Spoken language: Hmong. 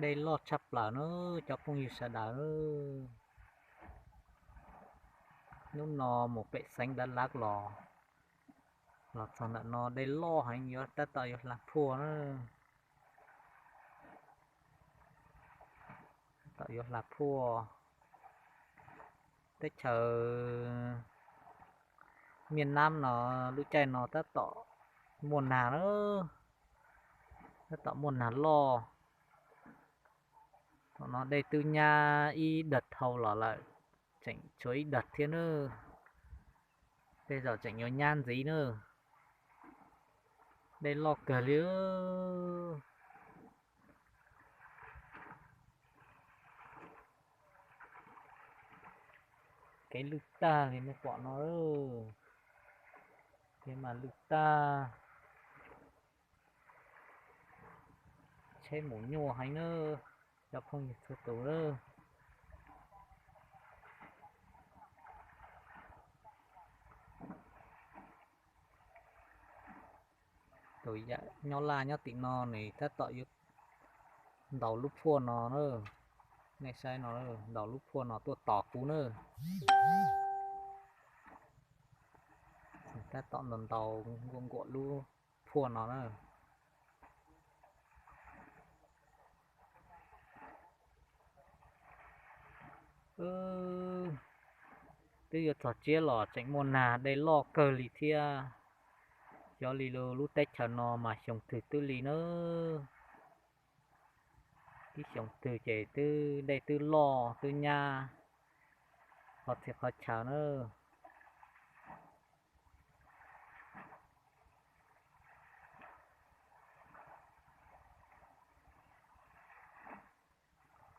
Dej loj tshaj plaws na cov phooj ywg sawv daws. Hnub no mus pem xeev Dav Lav los, los txog ntawm no dej loj heev, yuav tab tom yuav hla phuaj na. Tab tom yuav hla phuaj. Teb chaws Miaj Nab no lub caij no tab tom muaj nag na, tab tom muaj nag loj. Thaum no dej twb nyab ib dag dhau los lawm, tseem tshuav ib dag thiab na. Tej zaum tseem yuav nyab ntxiv na. Dej loj kawg li. Kev lwj tag li nej pom no, kev mas lwj tag. Tsheb mus nyuaj heev na, cov phooj ywg txhua tus. Tus yawm nyob laj nyob tim no nws tab tom yuav ntaus lub phuaj no na. Nej saib no, ntaus lub phuaj no tuaj tos kuv na. Tab tom ntaus ntaus nkuam nkuam lub phuaj no na. Twb yuav txog tsiab los tseem muaj nag dej loj kawg li thiab. Xyov li lub teb chaws no mas xyoo twg twb li na. Ib xyoo twg ces twb dej twb loj twb nyab qhov txhia qhov chaw na.